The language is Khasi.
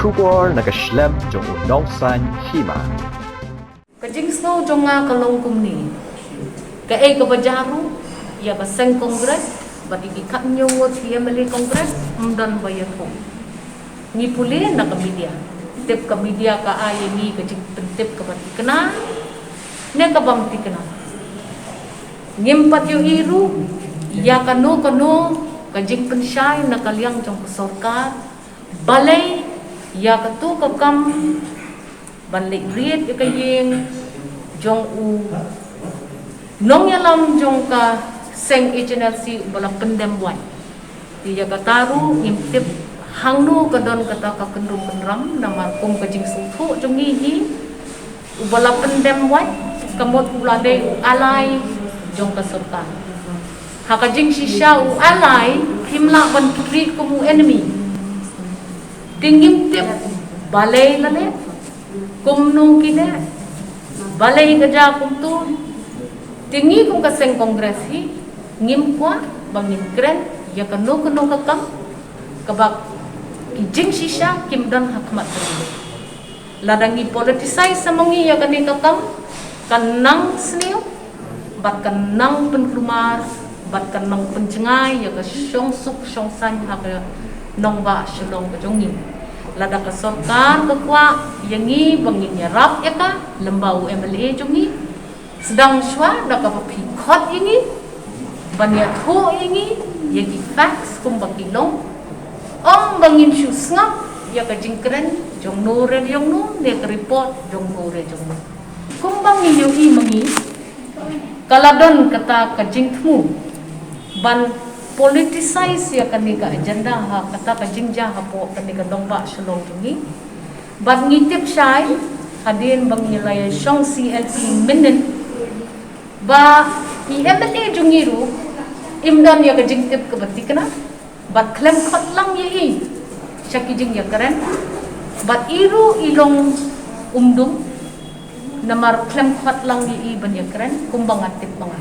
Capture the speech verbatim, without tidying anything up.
Khubor na ka shlem jong u nongsan hima. Ka jingsngew jong nga ka long kumne. Kaei kaba jia ruh, ïa ka seng Congress bad ïa ki khatnïew ngut ki M L A Congress, ym don ba ïathuh. Ngi pule na ka media. Tip ka media ka ai ïa ngi ka jingpyntip kaba thikna ne ka bym thikna. Ngim pat ïohi ruh ïa kano kano ka jingpynshai na ka liang jong ka sorkar. Balei ïa katu ka kam ban leit ried ïa ka ïing jong u nongïalam jong ka seng H N L C uba la pyndem wait. Te ïa kata ruh ngim tip hangno ka don kata ka kynrum kynram, namar kum ka jingsngewthuh jong ngi hi, uba la pyndem wait ka mut u la dei u ally jong ka sorkar. Ha ka jingshisha u ally, phim lah ban treat kum u enemy. Te ngim tip balei la leh, kumno ki leh, balei ka jia kumtu. Te ngi kum ka seng Congress hi, ngim kwah ba ngin kren ïa kano kano ka kam kaba ki jingshisha kim don ha khmat ka ri. Lada ngi politicize sa ma ngi ïa kane ka kam, kan nang sniew bad kan nang pynkulmar bad kan nang pynjngai ïa ka shongsuk shongsaiñ ha ka nongbah Shillong ka jong ngi. Lada ka sorkar ka kwah ïa ngi ba ngin ïarap ïa ka lyngba u M L A jong ngi, sdang shuwa da kaba phi khot ïa ngi ban ïathuh ïa ngi ïa ki facts kumba ki long, ym ba ngin shu sngap ïa ka jingkren jong no re jong no ne ka report jong no re jong no. Kumba ngi ïohi ma ngi, ka la don kata ka jingthmu ban politicize ïa kane ka agenda ha kata ka jingjia hapoh kane ka nongbah Shillong jong ngi. Bad ngi tip shai hadien ba ngi la ïa shong C L P mynnin ba i M L A jong ngi ruh im don ïa ka jingtip kaba thikna bad khlem khot lang ïa i sha ki jingïakren. Bad i ruh i long umdum namar khlem khot lang ïa i ban ïakren kumba nga tip ma nga.